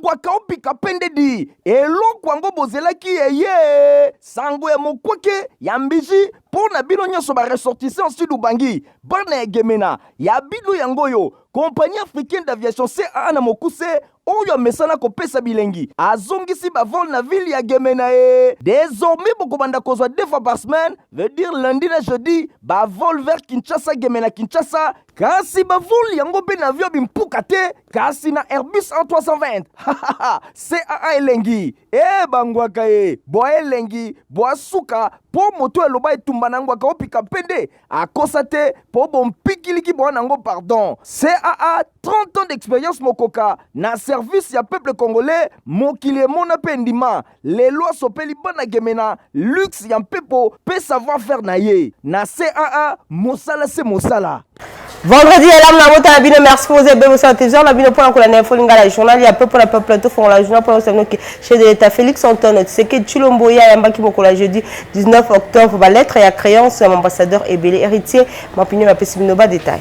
Ngwaka opika pendedi eloko yango bozelaki eye sango ya mokwake ya mbiji mpo na bino nyonso ba ressortissants Sud Ubangi, bana ya Gemena ya bino yango oyo Compagnie africaine d'aviation CAA na mokuse oyo amesana kopesa bilengi azongisi ba vol na ville ya Gemena e désormais bokobanda kozwa deux fois par semaine, veut dire lundi na jeudi, ba vol vers Kinshasa, Gemena, Kinshasa. Kasi ba vol yango mpe na avion bimpuka te, kasi na Airbus A320. CAA elengi e bangwaka ye bwa elengi bwa suka mpo moto eloba etumba na ngwaka opika mpende akosa te mpo bompikiliki bwa nango pardon. CAA 30 ans d'expérience mokoka na service ya peuple congolais, mokili emona mpe ndima lelo asopeli bana Gemena luxe ya mpepo mpe savoir faire na ye na CAA, mosala se mosala. Vendredi elamu na bota na bino, merci pour vous ebele bosala télévision na bino mpona kolanda info lingala, journal ya peuple na peuple. Tofongola journal mpona kosala noki chef de l'État Félix Antoine Tshisekedi Tshilombo ye ayambaki mokolo ya jeudi 19 octobre balettre ya créance ya ambassadeur ebele. Héritier Mapinyo bapesi bino badétail.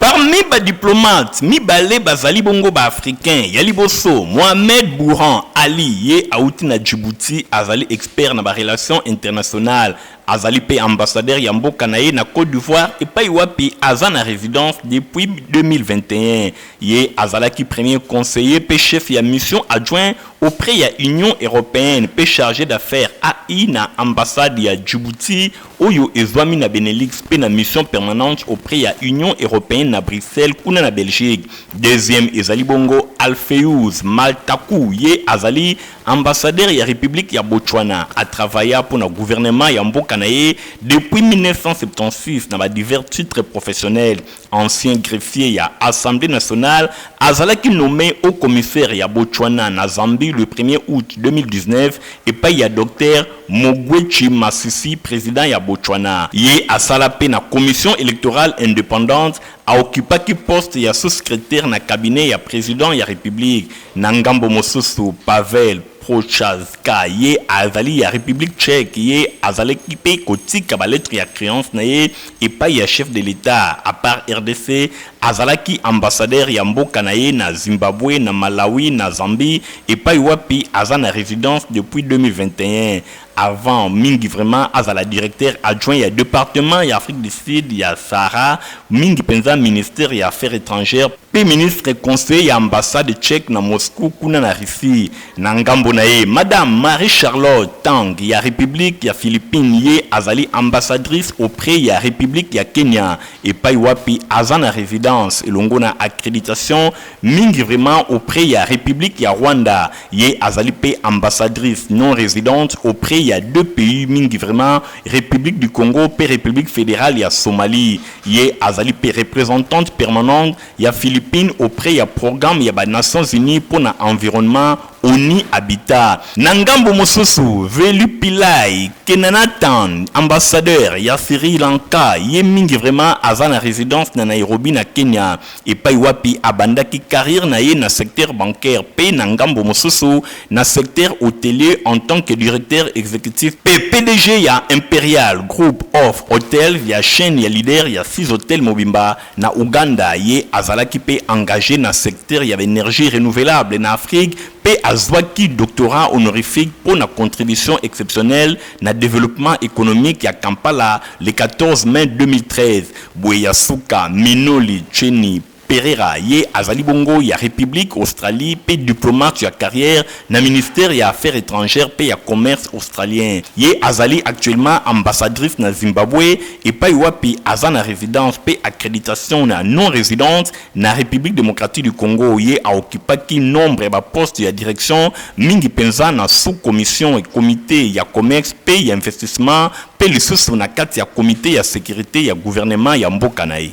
Parmi badiplomates mibale bazali bongo baafricain. Ya liboso, Mohamed Bouran Ali, ye auti na Djibouti, azali expert na barelation internationale, azali mpe ambassadeur ya mboka na ye na Côte d'Ivoire epai wapi aza na résidence depuis 2021. Ye azalaki premier conseiller mpe chef ya mission adjoint auprès ya Union européenne mpe chargé d'affaires AI na ambassade ya Djibouti oyo ezwami na Benelux mpe na mission permanente auprès ya Union européenne na Bruxelles, kuna na Belgique. Deuxième ezali bongo Alpheus Maltaku, ye azali ambassadeur ya République ya Botswana, atravailla mpo na gouvernement ya mboka na ye depuis 1976 na badivers titres professionnels. Ancien greffier ya Assemblée nationale, azalaki nommé haut commissaire ya Botswana na Zambie le 1er août 2019 epai ya Dr Mokgweetsi Masisi, président ya Botswana. Ye asala mpe na Commission électorale indépendante, aokipaki poste ya sous-secrétaire na cabinet ya président ya République. Na ngambo mosusu, Pavel Prochazka, ye azali ya République tchèque, ye azalaki mpe kotika balettre ya créance na ye epai ya chef de l'État. À part RDC, azalaki ambassadeur ya mboka na ye na Zimbabwe, na Malawi, na Zambie epai wapi aza na résidence depuis 2021. Avant mingi vraiment azala directeur adjoint ya département ya Afrique du Sud ya Sahara, mingi mpenza ministère ya Affaires étrangères mpe ministre conseiller ya ambassade tchèque na Moscou, kuna na Russie. Na ngambo na ye, Madame Marie Charlotte Tang ya République ya Philippines, ye azali ambassadrice auprès ya République ya Kenya epai wapi aza na résidence elongo na accréditation mingi vraiment auprès ya République ya Rwanda. Ye azali mpe ambassadrice non résidente auprès ya deux pays, mingi vraiment République du Congo mpe République fédérale ya Somalie. Ye azali mpe représentante permanente ya Philippines auprès ya programme ya banations unies mpo na environnement, ONU Habitat. Na ngambo mosusu, Velupillai Kananathan, ambassadeur ya Sri Lanka, ye mingi vraiment aza na résidence na Nairobi na Kenya epai wapi abandaki carrière na ye na secteur bancaire mpe na ngambo mosusu na secteur hôtelier en tant que directeur exécutif mpe PDG ya Imperial Group of Hotels, ya chaîne ya leader ya 6 hôtels mobimba na Uganda. Ye azalaki mpe engagé na secteur ya baénergie renouvelable na Afrique mpe azwaki doctorat honorifique mpo na contribution exceptionnelle na développement économique ya Kampala le 14 mai 2013. Boye ya suka, Minoli Cheni Pereira, ye azali bongo ya République Australie mpe diplomate ya carrière na ministère ya Affaires étrangères mpe ya Commerce australien. Ye azali actuellement ambassadrice na Zimbabwe epai wapi aza na résidence mpe accréditation na non résidente na République démocratique du Congo. Ye aokipaki nombre ya baposte ya direction, mingi mpenza na sous commission et comité ya commerce mpe ya investissement mpe lisusu na kati ya comité ya sécurité ya gouvernement ya mboka na ye.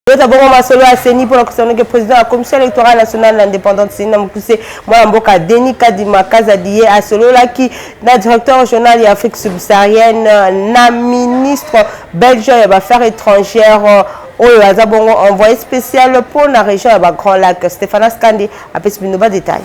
Tobeta bongo masolo ya CENI mpona kosanoke président ya Commission électorale nationale indépendante, CENI na mokuse, mwana mboka Denis Kadima Kazadi, ye asololaki na directeur régional ya Afrique subsaharienne na ministre belge ya baaffaires étrangères oyo aza bongo envoyé spécial mpo na région ya bagrands lacs. Stéphanas Kande apesi bino badétail.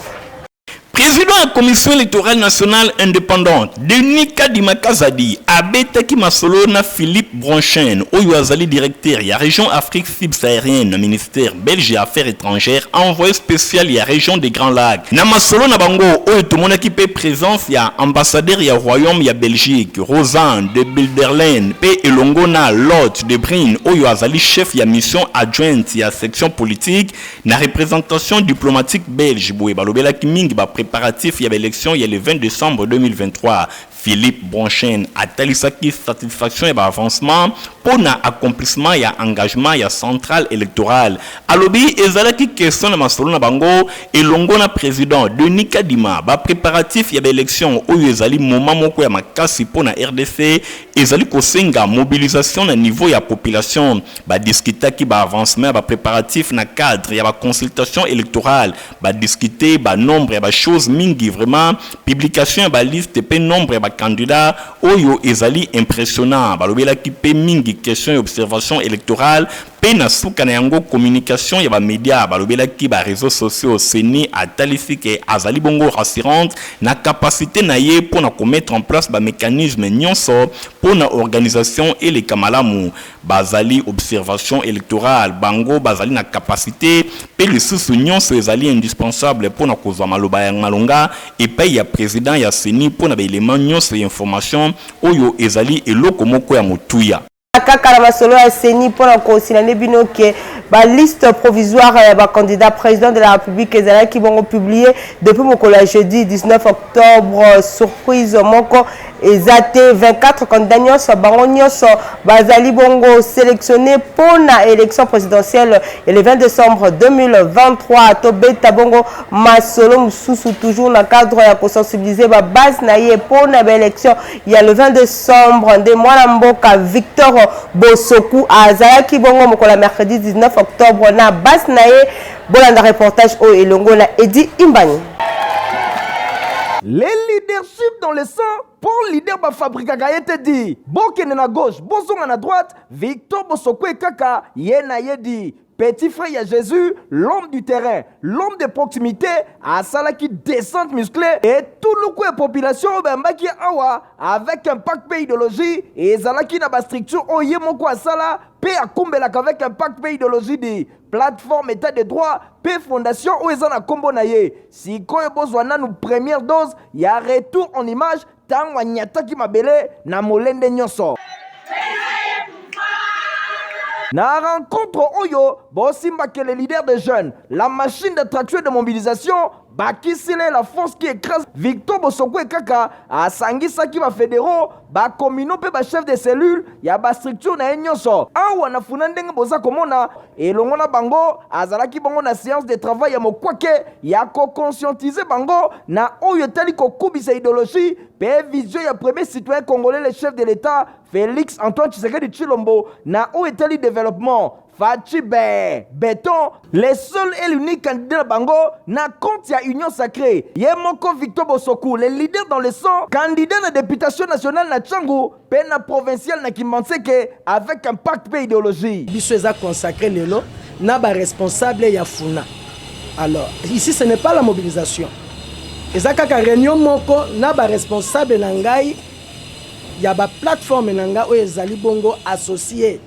Président de la Commission électorale nationale indépendante, Denis Kadima Kazadi, a Abetaki masolo na Philippe Bronchen, oyo azali directeur ya region Afrique subsaharienne na ministère belge ya Affaires etrangères, envoyé special ya region des Grands Lacs. Na masolo na bango oyo tomonaki mpe presence ya ambassadeur ya Royaume ya Belgique, Rosanne de Bilderlen mpe elongo na Lotte de Bruyne oyo azali chef ya mission adjointe ya section politique na representation diplomatique belge. Boye balobelaki mingi ba preparatifs ya ba elections ya le 20 decembre 2023. Philippe Bronchen atalisaki satisfaction ya ba avancements mpo na accomplissement ya engagement ya centrale electorale. Alobi ezalaki question na masolo na bango elongo na president Denis Kadima. Ba preparatifs ya ba elections oyo ezali moment moko ya makasi mpo na rdc, ezali kosenga mobilisation na niveau ya population. Ba discutaki ba avancements ya ba preparatifs na cadre ya ba consultations electorales. Ba discuter ba nombre ya ba choses mingi vraiment, publication ya ba liste pe nombre ya ba candidats oyo ezali impressionnant. Balobelaki pe mingi question ya observation electorale pe na suka na yango communication ya ba medias. Balobelaki ba reseaux sociaux. Ceni atalisi que azali bongo rassurante na capacite na ye po na ko mettre en place ba mecanismes nionso po na organisation eleka malamu. Bazali observation electorale, bango bazali na capacite mpe lisusu nionso ezali indispensable mpo na kozwa maloba ya malonga epayi ya president ya ceni mpo na ba elements nionso ya information oyo ezali eloko moko ya motuya. Kaka na masolo ya CENI mpo na kosilane bino ke ba liste provisoire ya ba candidat président de la République ezalaki bongo publié depuis mokolo ya jeudi 19 octobre. Surprise moko eza te, 24 candidats nyonso, bango nyonso bazali bongo sélectionné mpo na élection présidentielle ya le 20 décembre 2023. Tobeta bongo masolo mosusu, toujours na cadre ya kosensibiliser babase na ye mpo na baélection ya le 20 décembre, nde mwana mboka Victor Bosoku azalaki bongo mokolo ya mercredi 19 octobre na base na ye. Bolanda reportage oyo elongo na Edi Imbani. Les leadership dans le sang mpo leader bafabrikaka ye te di bokende na gauche, bozonga na droite. Victor Bosokwe kaka ye na ye di petit frère ya Jésus, l'homme du terrain, l'homme de proximité. Asalaki descente musclée etuluku ya population oyo bayambaki awa avec impact mpe idéologie. Ezalaki na bastructure oyo ye moko asala mpe akumbelaka avec impact mpe idéologie di plateforme État de droit mpe fondation oyo eza na nkombo na ye. Sikoyo bozwa nanu première dose ya retour en image ntango anyataki mabele na molende nyonso na rencontre oyo. Bosimbake le leader des jeunes, la machine d'attraction et de mobilisation, bakisile la force qui écrase, Victor Bosokwe kaka asangisaki bafédéraux, bacommunaux mpe bachef de cellule ya bastructure na ye nyonso awa na Funa. Ndenge boza komona, elongo na bango azalaki bongo na séance de travail ya mokwake ya koconscientiser bango na oyo etali kokubisa idéologie mpe vision ya premier citoyen congolais, le chef de l'État Félix Antoine Tshisekedi Tshilombo, na oyo etali développement. Fatshi be béton, le seul et l'unique candidat na bango na compte ya Union sacrée. Ye moko Victor Bosoku, le leader dans le sang, candidat na députation nationale na Tshangu mpe na provincial na Kimbanseke avec impact mpe idéologie. Biso eza consacré lelo na baresponsable ya Funa. Alors ici, ce n'est pas la mobilisation, eza kaka réunion moko na baresponsable na ngai ya baplateforme na ngai oyo ezali bongo associé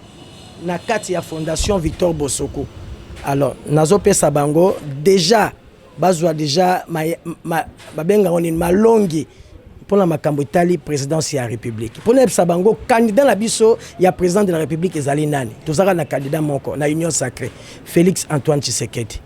na kati ya fondation Victor Bosoko. Alors nazopesa bango déjà, bazwa déjà babengango nini, malongi mpona makambo etali présidence ya République, mpona yebisa bango candidat na biso ya président de la République ezali nani. Tozalaka na candidat moko na Union sacrée, Félix Antoine Tshisekedi.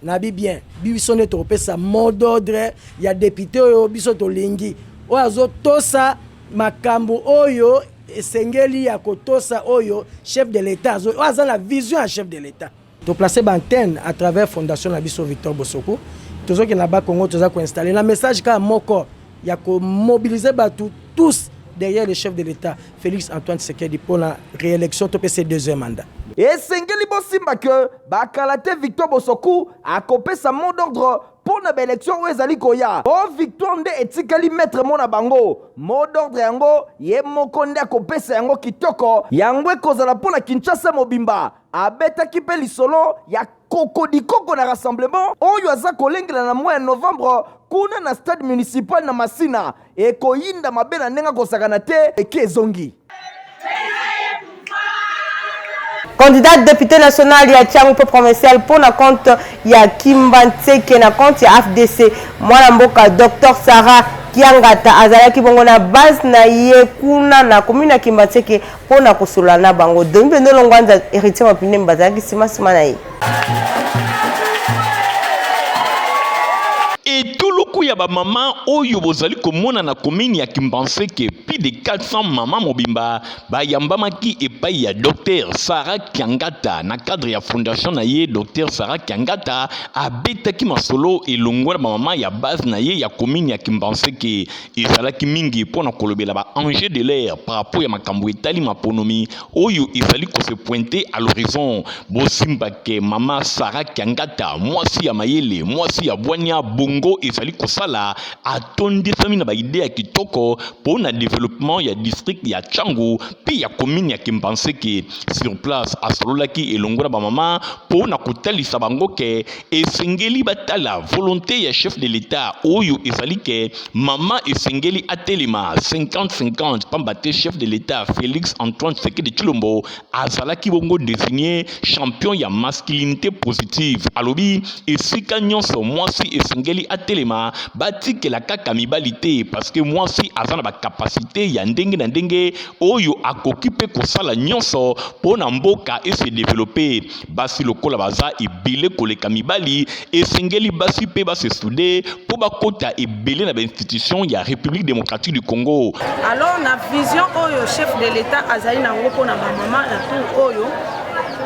Nabi bien, biso nde tokopesa mot d'ordre ya député oyo biso tolingi, oyo azotosa makambo oyo esengeli ya kotosa, oyo chef de l'État, oyo aza na vision ya chef de l'État. Toplace baantenne à travers fondation na biso Victor Bosoko. Tozokende na Bakongo, toza koinstalle na message kaka moko ya komobiliser bato tous derrière le chef de l'État Félix Antoine Tshisekedi mpona réélection, topesa deuxième mandat. Esengeli bosimba que bakala te Victoire Bosoku akopesa mot d'ordre mpo na baelection oyo ezali koya. O Victoire nde etikali maître mot na bango. Mot d'ordre yango ye moko nde akopesa yango kitoko. Yango ekozala mpo na Kinshasa mobimba. Abetaki mpe lisolo ya kokodikoko na rassemblement oyo aza kolengela na mois ya novembre kuna na stade municipal na Masina. Ekoyinda mabe na ndenge akosakana te eke ezongi. Candidat député national ya Tshangu mpe provincial mpo na compte ya Kimbanseke na compte ya AFDC, mwana mboka Dr Sarah Kiangata azalaki bongo na base na ye kuna na commune ya Kimbanseke mpo na kosolola na bango. Denis Bendolo Ngwanza, Héritier Mapindembe bazalaki nsima nsima na ye. Etuluku ya bamama oyo bozali komona na komini ya Kimbanseke, plus de 400 mama mobimba bayambamaki epai ya Dr Sarah Kiangata na cadre ya fondation na ye. Dr Sarah Kiangata abetaki masolo elongo na bamama ya base na ye ya komini ya Kimbanseke. Ezalaki mingi mpo na kolobela ba enjeux de l'heure par rapport ya makambo etali maponomi oyo ezali ko se pointer à l'horizon. Bosimba ke mama Sarah Kiangata, mwasi ya mayele, mwasi ya bwania, bongo ezali kosala, atondisami na ba idee ya kitoko mpo na developpement ya district ya Tshangu mpe ya commune ya Kimbanseke. Sur place, asololaki elongo na ba mama mpo na kotalisa bango ke esengeli batala volonte ya chef de l'Etat oyo ezali ke mama esengeli atelema 50-50, pamba te chef de l'Etat Felix Antoine Tshisekedi Tshilombo azalaki bongo désigné champion ya masculinité positive. Alobi esika nyonso mwasi esengeli atelema, batikela kaka mibali te, parce que mwasi aza na bakapasite ya ndenge na ndenge oyo akoki mpe kosala nyonso mpo na mboka ese developpe. Basi lokola baza ebele koleka mibali, esengeli basi mpe base soude mpo bakota ebele na bainstitution ya République démocratique du Congo. Alors na vision oyo chef de l'État azali na yango mpo na bamama na tour oyo,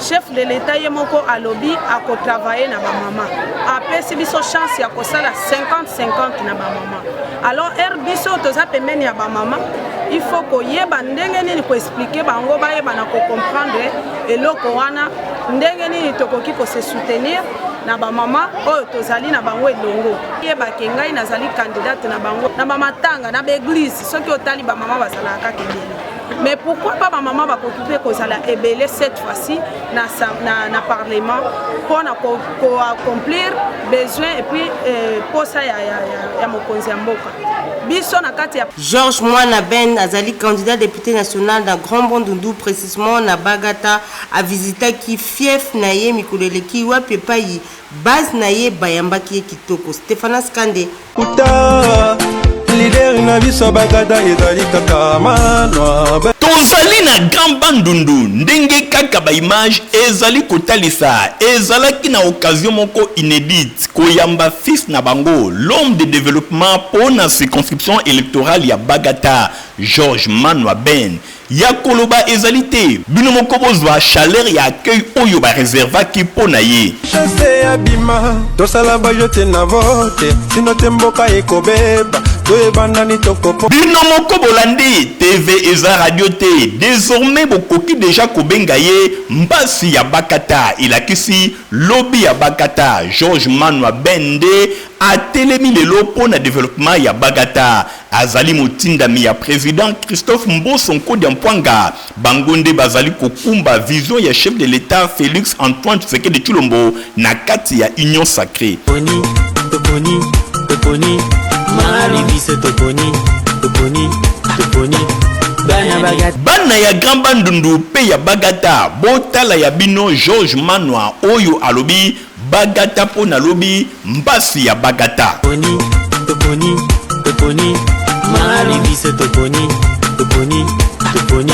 chef de l'État ye moko alobi akotravaille na bamama, apesi biso chance ya kosala 50-50 na bamama. Alors heure biso toza pembeni ya bamama, il faut koyeba ndenge nini koexplike bango, bayeba na kocomprendre eloko wana, ndenge nini tokoki kose soutenir na bamama oyo tozali na bango elongo. Yebake ngai nazali candidate na bango na bamatanga na baeglise. Soki otali bamama bazalaka kaka ebele, mais pourquoi pas bamama bakoki mpe kozala ebele cette fois-ci na parlement mpona koaccomplir besoin et puis posa ya mokonzi ya mboka biso na kati ya Georges Mwana Ben azali candidat député national na Grand Bandundu, précisément na Bagata. Avisitaki fief na ye mikolo eleki, wapi epai base na ye bayambaki ye kitoko. Stéphanas Kande. Kuta leader na biso Bagada ezali kaka Manwa. Tozali na Grand Bandundu, ndenge kaka baimage ezali kotalisa. Ezalaki na occasion moko inédite koyamba fils na bango, l'homme de développement mpo na circonscription électorale ya Bagata, Georges Manwa Ben. Ya koloba ezali te, bino moko bozwa chaleur ya accueil oyo bareservaki mpo na ye. Chance ya bima, tosala bajo te na vote, sino te mboka ekobeba, toyebandani tokopo. Bino moko bolandi, TV eza radio te, désormais bokoki deja kobenga ye mbasi ya Bakata, elakisi lobi ya Bakata. Georges Manwa Ben nde atelemi lelo mpo na développement ya Bagata. Azali motindami ya président Christophe Mboso Nkodia Mpwanga. Bango nde bazali kokumba vision ya chef de l'État Félix Antoine Tshisekedi Tshilombo na kati ya Union Sacrée. Toponi, toponi, toponi, mali biso toponi, toponi, toponi. Bana Bagata. Bana ya Grand Bandundu mpe ya Bagata, botala ya bino Georges Manwa oyo alobi Bagata mpo nalobi mbasi ya Bagata. Toponi, toponi, toponi, mali biso toponi, toponi, toponi.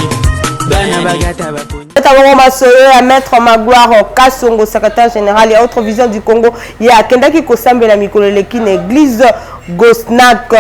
Bana Bagata baponi. Ntango masolo ya maître Magloire Kasongo, secrétaire général ya Autre Vision du Congo, ye akendaki kosambela mikolo eleki na église Gosnak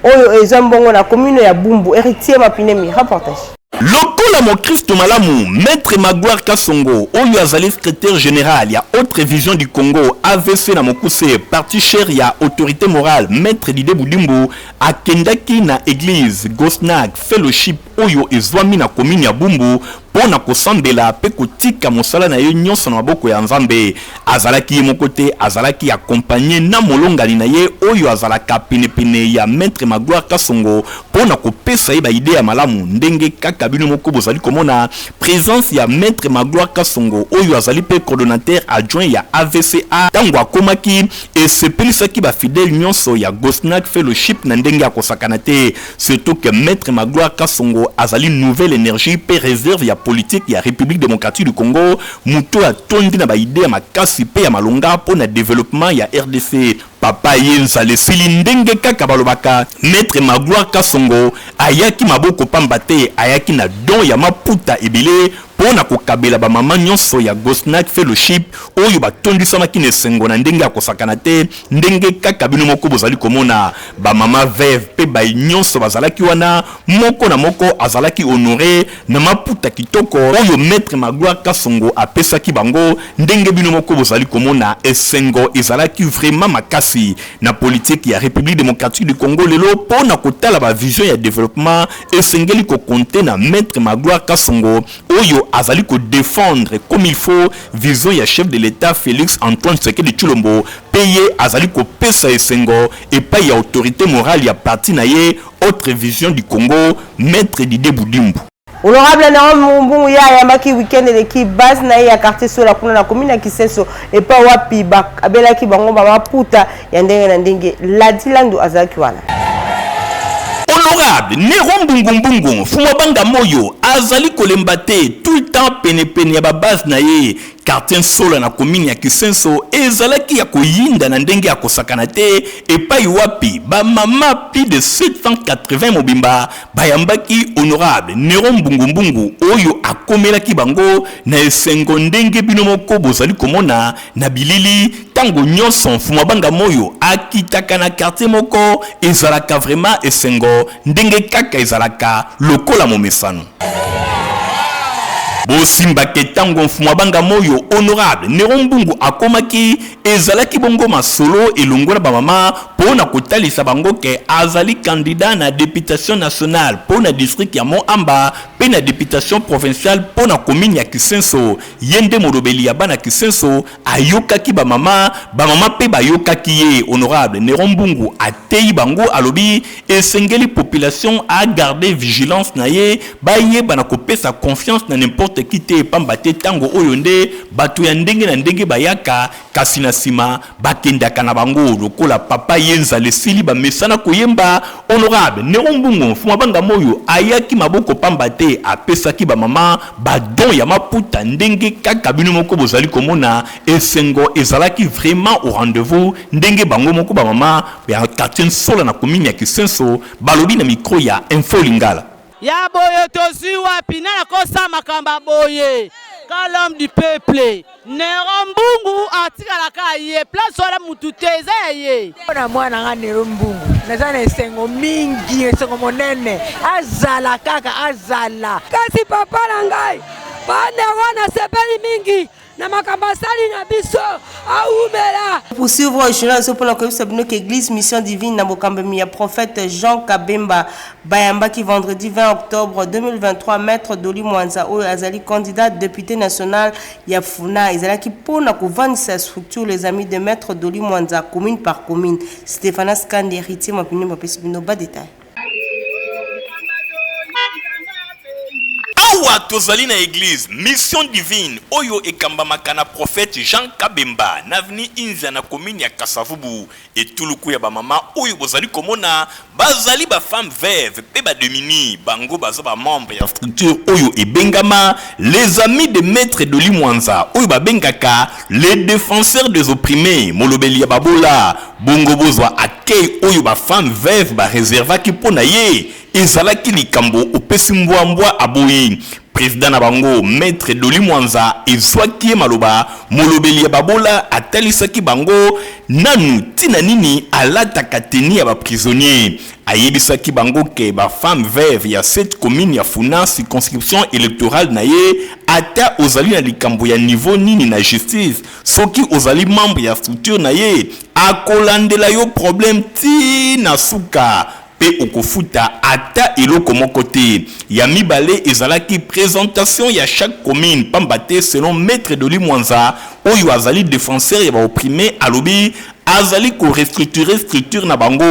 oyo eza mbongo na commune ya Bumbu. Héritier Mapinemi, reportage. Lokola mokristo malamu, maître Magloire Kasongo oyo azali secrétaire général ya Autre Vision du Congo, AVC na mokuse, parti cher ya autorité morale maître Dide Budimbu, akendaki na église Gosnak Fellowship oyo ezwami na commune ya Bumbu. mpo na kosambela mpe kotika mosala na ye nyonso na maboko ya Nzambe. Azalaki ye moko te, azalaki accompagner na molongani na ye oyo azalaka penepene ya Maitre Magloire Kasongo mpo na kopesa ye ba idees ya malamu. Ndenge kaka bino moko bozali komona, presence ya Maitre Magloire Kasongo oyo azali mpe coordonnateur adjoint ya AVCA tango akomaki, esepelisaki ba fidèles nionso ya Gosnac Fellowship na ndenge ya kosakana te. Surtout que Maitre Magloire Kasongo azali nouvelle energie mpe reserve ya politique ya Republique democratique du Congo, moto oyo atondi na ba idees ya makasi mpe ya malonga mpo na developpement ya rdc. Papa ye nzala esili ndenge kaka balobaka Maitre Magloire Kasongo ayaki maboko pamba te, ayaki na don ya maputa ebele mpo na kokabela ba mama nionso ya Gosnac Fellowship oyo batondisamaki na esengo na ndenge ya kosakana te, ndenge kaka bino moko bozali komona. Ba mama veuve mpe baye nionso bazalaki wana, moko na moko azalaki honore na maputa kitoko oyo Maitre Magloire Kasongo apesaki bango, ndenge bino moko bozali komona, esengo ezalaki vraiment makasi na politique ya Republique democratique du Congo lelo mpo na kotala ba vision ya developpement esengeli ko compter na Maitre Magloire Kasongo oyo azali ko defendre comme il faut vision ya chef de l'Etat Felix Antoine Tshisekedi Tshilombo mpe ye azali kopesa esengo epayi ya autorite morale ya parti na ye Autre Vision du Congo, Maitre Didier Budimbu. Honorable Naom Mbungu ye ayambaki week-end eleki base na ye ya quartier Sola kuna na commune ya Kisenso epai wapi bakabelaki bango ba maputa ya ndenge na ndenge. Ladi Landu azalaki wana. Honorable Nero Mbungu Mbungu Mfumu Banga Moyo azali kolemba te tout le temps pene pene ya ba base na ye. Quartier Nsola na commune ya Kisenso ezalaki ya koyinda na ndenge ya kosakana te epai wapi ba mama plus de 780 mobimba bayambaki honorable Nero Mbungu Mbungu oyo akomelaki bango na esengo ndenge bino moko bozali komona na bilili. Tango nyoso Mfumu Abanga Moyo akitaka na quartier moko ezalaka vraiment esengo ndenge kaka ezalaka lokola momesano. Bosimba ke tango Mfumu Abanga Moyo honorable Nero Mbungu akomaki ezalaki bongo masolo elongo na ba mama po na kotalisa bango ke azali candidat na deputation nationale po na district ya Mont Amba pe na deputation provinciale po na commune ya Kisenso. Ye nde molobeli ya bana Kisenso. Ayokaki ba mama, ba mama pe bayokaki ye. Honorable Neron Mbungu ateyi bango, alobi esengeli population a garder vigilance na ye, bayeba na kopesa confiance na n'importe qui te, pamba te tango oyo nde bato ya ndenge na ndenge bayaka, kasi na sima bakendaka na bango lokola papa ye nzala esili bamesana koyemba. Honorable Neron Mbungu Mfuma Banga Moyo ayaki maboko pamba te, apesaki ba mama Ba dons ya maputa ndenge kaka bino moko bozali komona, esengo ezalaki vraiment au rendez-vous ndenge bango moko ba mama ya quartier Nsola na commune ya Kisenso balobi na micro ya Info Lingala. Ya boye tozui wapi? Nani akosala makambo ya boye? Ka l'homme du peuple. Nero Mbungu atikala kaka ye place wana mutu te eza ya ye. Mpo na mwana nga Nero Mbungu naza na esengo mingi, esengo monene, azala kaka azala. Kasi papa na ngai pa Nero nasepeli mingi na makambo asali na biso awumela. Poursuivre journal biso mpona koyebisa bino ke Eglise Mission Divine na bokambami ya prophète Jean Kabemba Bayambaki vendredi 20 octobre 2023 Maitre Dolly Mwanza oyo azali candidat depute national ya Funa. Ezalaki mpo na kovandisa structure Les Amis de Maitre Dolly Mwanza commune par commune. Stephanas Kande, Heritier Mapindu bapesi bino ba details. Awa tozali na eglise Mission Divine oyo ekambamaka na prophète Jean Kabemba na avenue Inza na commune ya Kasa-Vubu. Etuluku ya ba mama oyo bozali komona bazali ba femmes veuves pe ba demunis, bango baza ba membres ya structure oyo ebengama les amis de maitre Dolly Mwanza oyo babengaka les defenseurs des opprimes, molobeli ya babola. Bongo bozwa accueil oyo ba femmes veuves ba reservaki po na ye, ezalaki likambo opesi mbwa mbwa aboyi. President na bango maitre Dolly Mwanza ezwaki ye maloba, molobeli ya babola atalisaki bango nanu tina nini alataka tenue ya ba prisonniers. Ayebisaki bango ke ba femmes veuves ya cette commune ya Funa circonscription electorale na ye, ata ozali na likambo ya niveau nini na justice, soki ozali membre ya structure na ye, akolandela yo problème ti na suka. mpe okofuta ata eloko moko te. Ya mibale ezalaki presentation ya chaque commune pamba te selon maitre Dolly Mwanza oyo azali defenseur ya ba opprimes alobi azali ko restructurer structure na bango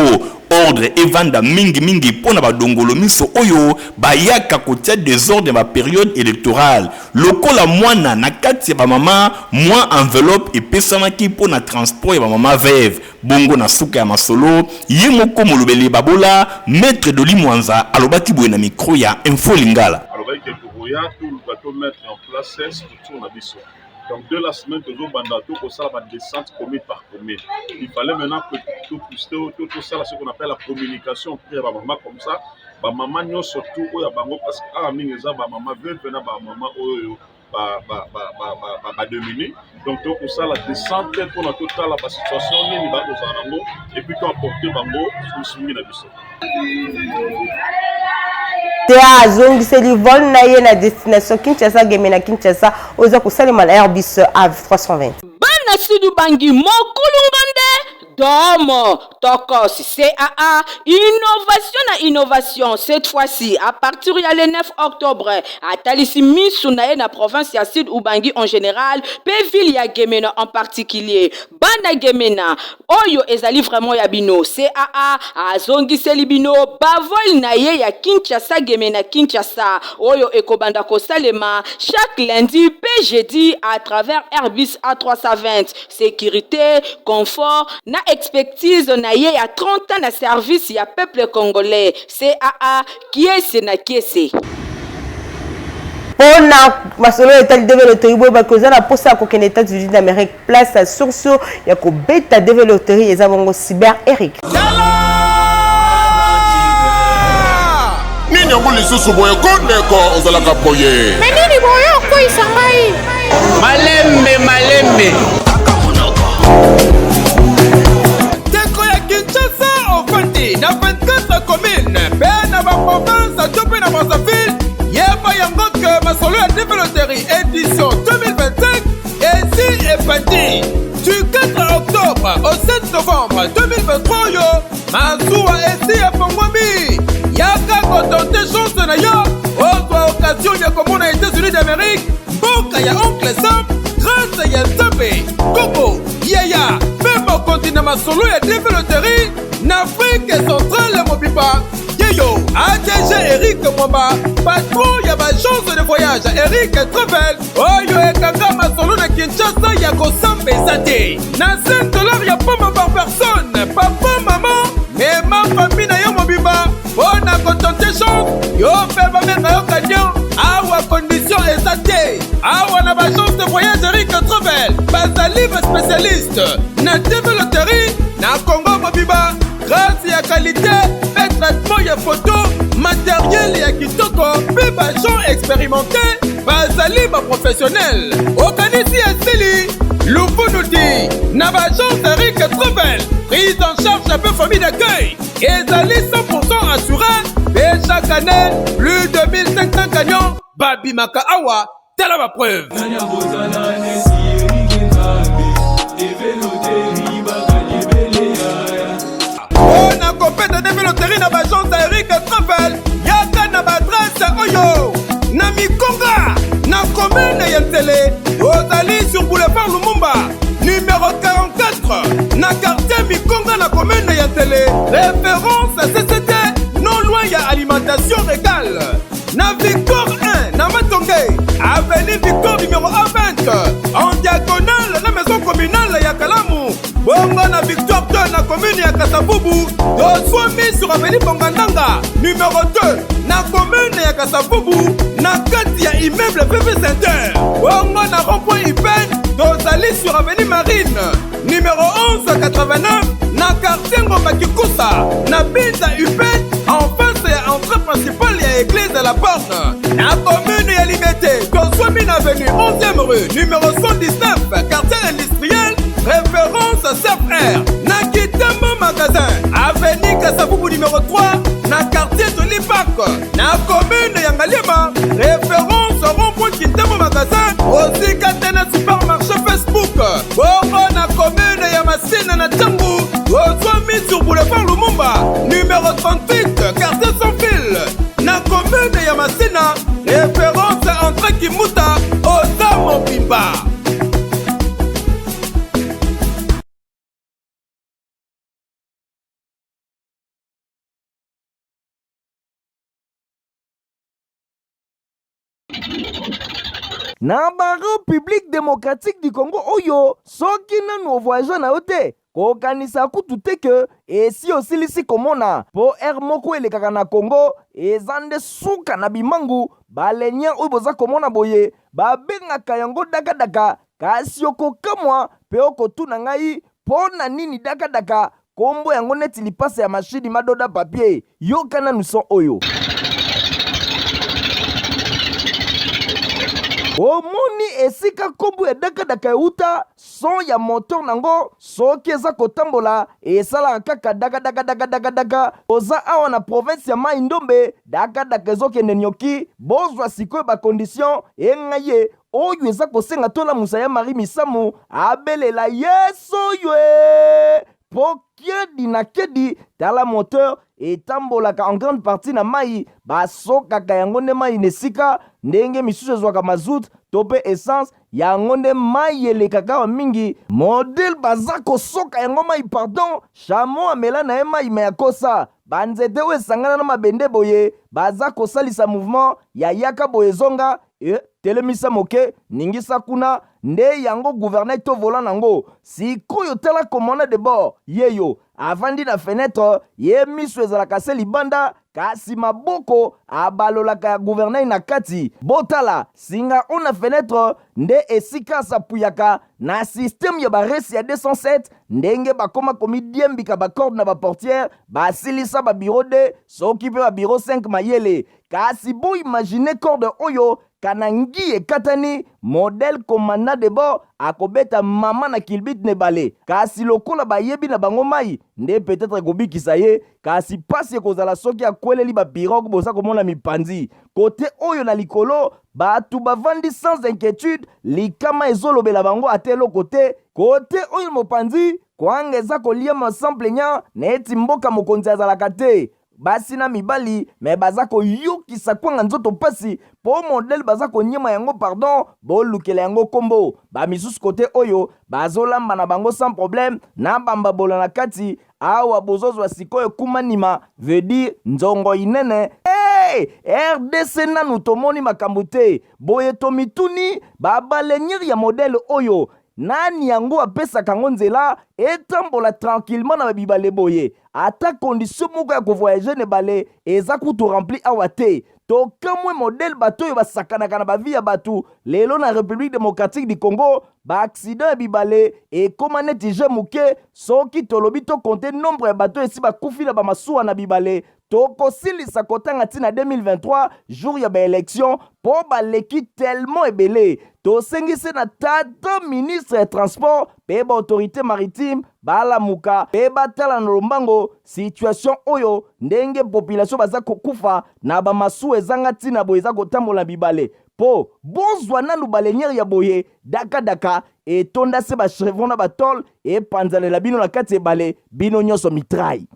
ordre evanda mingi mingi mpo na ba dongolo miso oyo bayaka kotia desordre na ba periode electorale. Lokola mwana na kati ya ba mama, mwa enveloppe epesamaki mpo na transport ya ba mama veuve. Bongo na suka ya masolo, ye moko molobeli babola, Maitre Dolly Mwanza alobaki boye na micro ya Info Lingala. Alobaki ke tokoya toluka to mettre en place structure na biso. Donc de la semaine tozobanda tokosala ba descente commune par commune. Il fallait maintenant que tosala ce qu'on appelle la communication auprès ya ba mama comme ça ba mama nyonso tout oyo ya bango parce que awa mingi eza ba mama veuve na ba mama oyo ba ba ba ba ba ba, ba démunis. Donc tokosala descente mpona totala ba situation nini bakozala nango et puis to apporter bango lisungi na biso. Te azongiseli vol na ye na destination Kinshasa Gemena Kinshasa oyo eza kosalema na Airbus A320. Bana Sud Ubangi mokulunga nde Domo Tokos CAA innovation na innovation cette fois-ci à partir ya le 9 octobre atalisi misu na ye na province ya Sud Ubangi en general pe ville ya Gemena en particulier. Bana Gemena oyo ezali vraiment ya bino CAA azongiseli bino ba vol na ye ya Kinshasa Gemena Kinshasa oyo ekobanda kosalema chaque lundi pe jeudi à travers Airbus A320 securite, confort na expertise na ye ya 30 ans na service ya peuple congolais CAA kiese na kiese. Mpo na masolo oyo etali DV Loterie, boyeba ke oza na mposa ya kokende Etats-Unis d'Amerique, place ya sur sur ya kobeta DV Loterie eza bongo Cyber Eric. Nini yango lisusu boye ko ndeko ozalaka boye? Me nini boye okweyisa ngai? Malembe malembe. Ndeko ya Kinshasa ofandi na 24 commune mpe na baprovince to mpe na Brazzaville, yeba yango ke masolo ya Develoterie edition 2025 esi ebandi du 4 octobre au 7 novembre 2023 oyo masuwa esi efongwami. Yaka kotente chance na yo ozwa occasion ya komona États-Unis d'Amérique, mboka ya oncle Sam, grâce ya Nzambe koko yaya mpe mokonzi na masolo ya develoterie na Afrique centrale mobimba. Yeyo ADG Eric Mwamba, patron ya baagence de voyage Eric Travel, oyo ekanga masolo na Kinshasa ya kosamba eza te na 5 dollars ya pamba par personne. Papa, mama, mema famille na yo mobimba mpo na kotente chance yo mpe babenga yo camion. Awa condition eza te, awa na baagence de voyage Eric Travel bazali baspecialiste na TV loterie na Congo mobimba, grâce ya qualité mpe traitement ya photo, matériel ya kitoko mpe baagent expérimenté bazali baprofessionnel. Okanisi esili lufunu ti na baagence Eric Travel, prise en charge mpe famille d'accueil ezali 100% assuré mpe chaque année plus de 1500 camions babimaka awa. Tala ba preuve. Mpo na kopeta DV Loterie na baagence ya Eric Travel, yaka na baadresse oyo na Mikonga, na commune ya Nsele, ozali sur boulevard Lumumba numéro 44 na quartier Mikonga na commune ya Nsele, référence CCT non loin ya alimentation régale. Na Victoire 1 na Matonge, avenue Victoire numéro A20 en diagonale na maison communale ya Kalamu. Bongo na Victoire 2 na commune ya Kasavubu, tozwami sur avenue Bongandanga numéro 2 na commune ya Kasavubu na kati ya immeuble PP Center. Bongo na rond-point Ipen, tozali sur avenue Marine numéro 1189 na quartier Ngomba Kikusa na Binza Upen en face ya entrée principale ya église de la Borne. Na commune ya Limete, tozwami na avenue 11e rue numéro 119 quartier industriel référence CFR na Kitambo magasin avenue Kasavubu numéro 3 na quartier Joli Park na commune ya Ngaliema référence rond-point Kintambo magasin osika te na supermarché Facebook. Bongo na commune ya Masina na Tshangu, tozwami sur boulevard Lumumba numéro 38. Na ba Republique democratique du Congo oyo soki nanu o voyagea na yo te kokanisa kutu te que esi osilisi komona po heure moko elekaka na Congo eza nde suka na bimangu baleinière oyo boza komona boye babengaka yango dakadaka kasi okokamwa pe okotuna ngai po na nini dakadaka Kombo yango neti lipasa ya machine madoda papier. Yoka nanu son oyo. Omoni esika kombo ya dakadaka ewuta? Son ya moteur nango soki eza kotambola esalaka kaka dakadakadakadakadaka. Toza awa na province ya Mayi Ndombe, dakadaka ezokende nioki. Bozwa sikoyo ba conditions engaye oyo eza kosenga tolamusa ya Marie Misamu abelela yesu oyo ee po kiedi na kiedi tala moteur etambolaka en grande partie na mayi basokaka yango nde mayi na esika ndenge misusu ezwaka mazout to pe essence yango nde mayi elekaka awa mingi modele baza kosoka yango mayi pardon chameau amela na ye mayi me akosa ba nzete oyo esangana na mabende boye baza kosalisa mouvement ya yaka boye zonga E, telemisa moke, ningisa kuna, nde yango gouvernail to volant nango. Sikoyo tala commandant de bord, yeyo, avandi na fenetre, ye miso ezalaka se libanda, kasi maboko abalolaka ya gouvernail na kati. Botala, singa oyo na fenetre nde esika asapuyaka na système ya ba resi ya 207, ndenge bakoma komidiembika ba corde na ba portière, basilisa ba bureau 2 soki pe ba bureau 5 mayele. Kasi bo imaginer corde oyo kana ngi ekatani, modèle commandant de bord akobeta mama na kilbit na ebale. Kasi lokola bayebi na bango mayi nde peut-etre ekobikisa ye, kasi pasi ekozala soki akweleli ba pirogues boza komona mipanzi. Cote oyo na likolo batu bavandi sans inquietude, likama ezolobela bango ata eloko te. Cote oyo mopanzi, kwanga eza koliama sans plaignant neti mboka mokonzi azalaka te. Basi na mibali mais baza koyokisa kwanga nzoto pasi po modèle baza koniema yango pardon bolukela yango kombo ba misusu kote oyo bazolamba na bango sans problème na bambabola na kati awa bozozwa sikoyo kumanima veut dire nzongo inene hey! rdc nanu tomoni makambo te boye tomituni ba baleinière ya modèle oyo nani yango apesaka yango nzela etambola tranquillement na ba bibale boye Ata condition moko ya ko voyager na ebale eza kutu rempli awa te. Tokamwe modèle bato oyo basakanaka na ba vie ya batu lelo na Republique democratique du Congo, ba accidents ya bibale ekoma neti jeu muke, soki tolobi to compter nombre ya bato oyo esi bakufi na ba masuwa na bibale, tokosilisa kotanga ti na 2023 jour ya ba elections po baleki tellement ebele. Tosengi se na tata ministre ya transport pe ba autorites maritimes balamuka pe batala na lombango situation oyo ndenge population baza kokufa na ba masuwa ezanga tina boye eza kotambola na bibale po bozwa nanu baleinière ya boye daka daka etonda se ba chevron na ba tole epanzanela bino na kati ebale bino nyonso mitraille.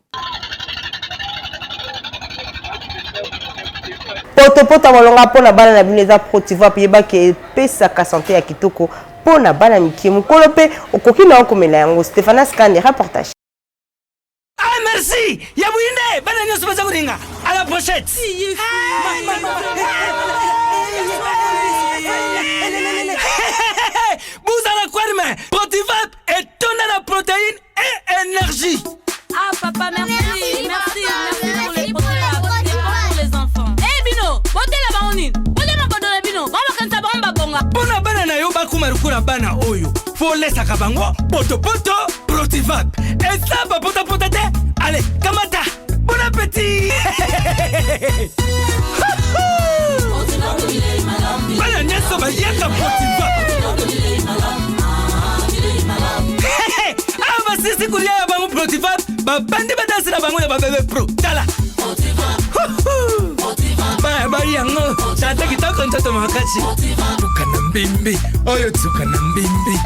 Potopoto ya malonga mpo na bana na bino eza Protivap, yeba ke epesaka sante ya kitoko mpo na bana mike, mokolo mpe okoki na yo komela yango. Stephanas Kande, reportage. Ah merci ya buyinde bana nyonso baza kolinga à la pochette. Buzala kwarme Protivap etonda na protéine et énergie. Ah papa merci merci merci pour les Protivap c'est bon pour les enfants. Eh bino botela bango nini? Bolia mabodo na bino bango bakanisa bango babonga. Mpo na bana na yo bakoma lokola bana oyo folesaka bango potopoto Protivap eza bapotapota te ale kamata bon appétit bana nyonso baliaka Protivap awa basisi kolia ya bango Protivap babandi badansi na bango ya babebe pro tala bali yango tata kitoko nzoto makasi tuka na mbimbi oyo tuka na mbimbi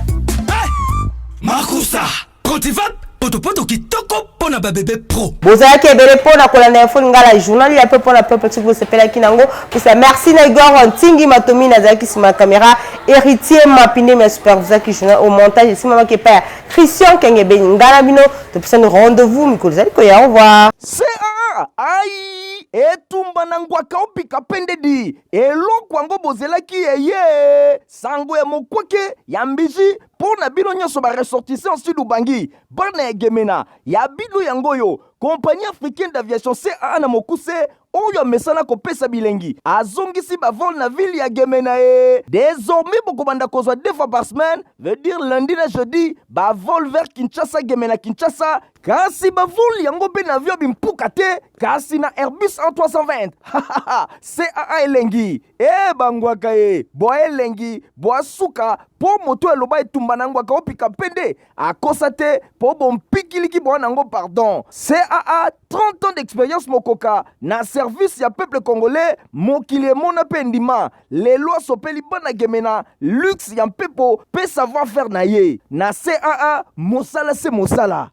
Makusa Protivap potopoto kitoko mpo na babebe pro. Bozalaki ebele mpo na kolanda info lingala journal ya pe mpo na peuple soki bosepelaki nango pesa merci na Igor Ntingi Matomi nazalaki nsima ya camera Héritier Mapindemi ya supervisaki journal au montage esimamaki epai ya Christian Kengebeni ngai na bino topesani rendez-vous mikolo ezali koya au revoir. CAA aïe! Etumba na ngwaka opika pende di eloko yango bozelaki eye sango ya mokwake ya mbiji mpo na bino nyonso ba ressortissants sud ubangi bana ya gemena ya bino yango oyo compagnie africaine d'aviation caa na mokuse oyo amesana kopesa bilengi azongisi bavol na ville ya gemena e désormais bokobanda kozwa deux fois par semaine veut dire lundi na jeudi bavol vers kinshasa gemena kinshasa kasi bavol yango mpe na avion bimpuka te kasi na airbus A320 caa elengi e bangwaka ye bwa elengi bwa suka mpo moto eloba etumba na ngwaka opika mpe nde akosa te mpo bompikiliki bwa nango pardon caa 30 ans d'expérience mokoka na service ya peuple congolais mokili emona mpe ndima lelo asopeli bana gemena luxe ya mpepo mpe savoir faire na ye na caa mosala se mosala.